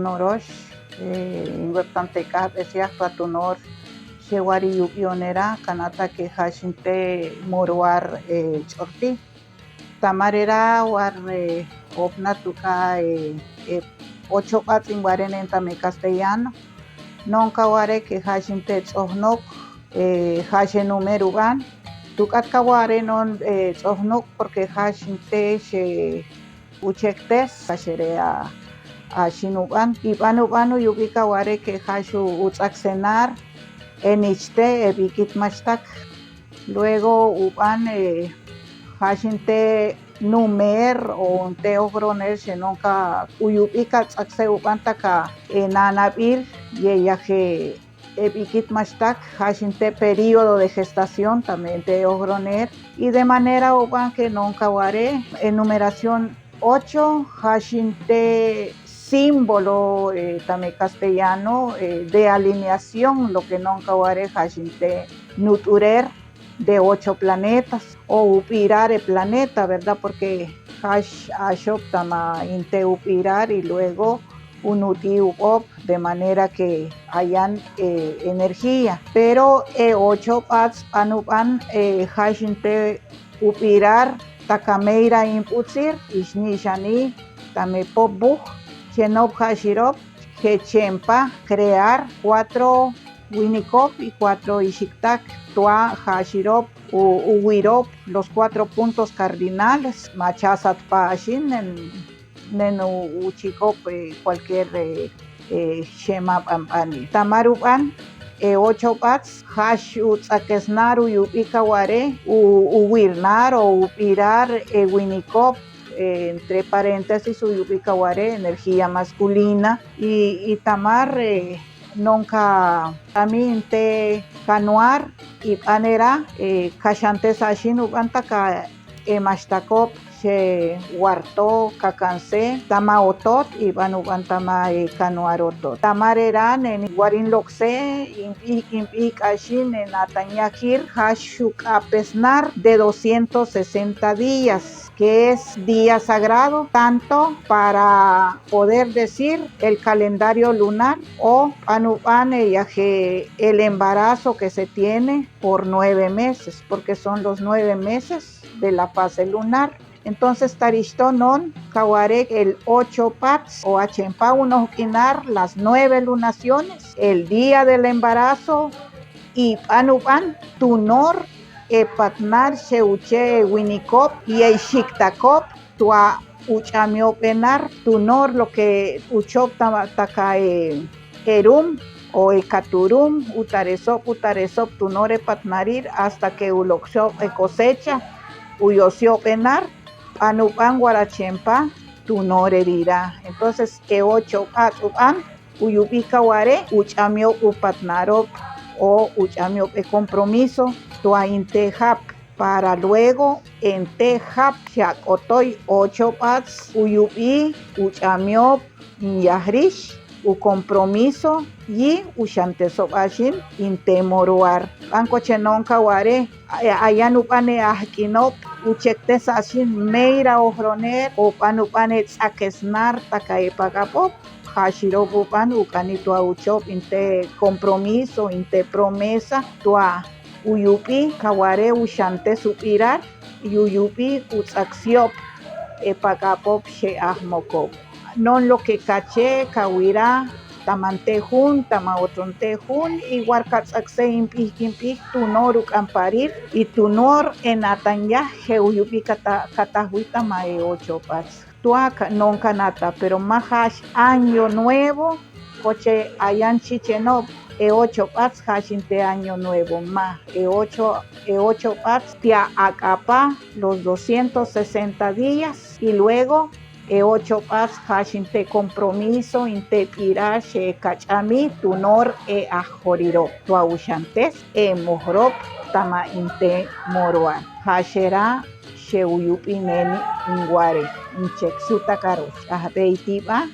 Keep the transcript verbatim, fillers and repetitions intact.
Orosh, eh, in webtan te k'abesiyaj pa tunor, xewari yub'ionera, kanata ke jaxinte moroar, eh, ch'orti. Ta marera war, eh, opna tuk'a, eh, eh, ocho b'ats in ware nen tame castellano. Nonka ware ke jaxinte ts'ojnok, eh, jaxe numer ub'an. Tuk'at ka ware non, eh, ts'ojnok, porque jaxinte xe uchektes, jaxere a, axin ub'an. Ib'an ub'an uyub'i ka ware ke jax u, uts'aksenar, e nichte, e b'ik'it maxtak. Luego ub'an, eh, jaxinte numer o te ojroner, xe nonka uyub'i ka ts'akse ub'an taka, eh, nanab'il, ye yaje, eh, b'ik'it maxtak, jaxinte periodo de gestación, tame te ojroner. Y de manera ub'an ke nonka ware, enumeración ocho, jaxinte símbolo, eh, tame castellano, eh, de alineación, lo ke nonka ware jaxinte nut'urer de ocho planetas, o up'irar e planeta, ¿verdad? Porque jax axop tama inte up'irar y luego unut'i ub'ob, de manera ke ayan, eh, energía. Pero e ocho b'ats b'an ub'an, eh, jaxinte up'irar taka meyra in b'utsir, ixni xani, tame popbuk, chenob jaxirop, jechempa crear cuatro winikob y cuatro ixiktak, tua jaxirop u, uwirob los cuatro puntos cardinales, ma chasatpa axin, nen, nen u, uchikob, eh, cualquier, eh, eh, xema b'anb'ani. Ta mar ub'an, e ocho b'ats, jax uts'akesnar uyub'i ka ware, u, uwirnar o up'irar e winikob, eh, entre paréntesis uyub'i ka ware energía masculina, y, y ta mar, eh, nonka tami inte kanuar, ib'an era, eh, ka xantes axin ub'an taka e maxtakob, xe warto, kakanse, tama otot, ib'an ub'an tama, eh, kanuar otot. Ta mar era nen warinlokse, imp'ijk, imp'ijk axin, nen atan yajir, jax xuk'apesnar de doscientos sesenta días, que es día sagrado, tanto para poder decir el calendario lunar o b'an ub'an, eh, yaje el embarazo que se tiene por nueve meses, porque son los nueve meses de la fase lunar. Entonces, ta rixtonon, ka ware el ocho b'ats, o achempa unojk'inar las nueve lunaciones, el día del embarazo, y b'an ub'an, tunor, e patnar, xe uche, e winikob, y e xiktakob, tua uch'amyob'enar, tunor lo que uchob ta, taka e, erum, o e katurum, utaresob, utaresob, tunor e patnarir, hasta que uloksob e cosecha, uyosyob'enar, b'an ub'an, war achempa, tunor e rira. Entonces, e ocho b'ats ub'an, uyub'i ka ware, uch'amyob upatnarob, o uch'amyob e compromiso, tua inte jap, para luego, inte jap, xak'otoy ocho b'ats, uyub'i, uch'amyob, inyajrix, ucompromiso, yi uxantesob axin, inte moroar. B'an koche nonka ware, a, ayan ub'an e ajk'inob, uchektes axin, meyra ojroner, o b'an ub'an e ts'akesnar, taka e pak'apob, jaxirob ub'an, uk'ani tua uchob, inte compromiso, inte promesa, tua uyub'i, ka ware uxantes up'irar, y uyub'i uts'aksyob, e pak'apob, xe ajmokob. Non lo que kache, kawira, tama inte jun, tama otro inte jun, y war kats'akse imp'ijk, imp'ijk, tunor uk'an parir, y tunor e natan yaj, je uyub'i kata, katajwi tama e ocho b'ats. Tua ka, nonka nata, pero ma jax año nuevo, koche ayan chichenob, e ocho b'ats jax inte año nuevo, ma, e ocho, e ocho b'ats tia ak'apa los doscientos sesenta días, y luego e ocho b'ats jax inte compromiso, inte p'irar, xe kach'ami, tunor e ajorirob, tua uxantes e mojrob tama inte moroar. Jaxera, xe uyub'i neni in ware, in chek sutakaro, ch'ajb'ey ti b'a,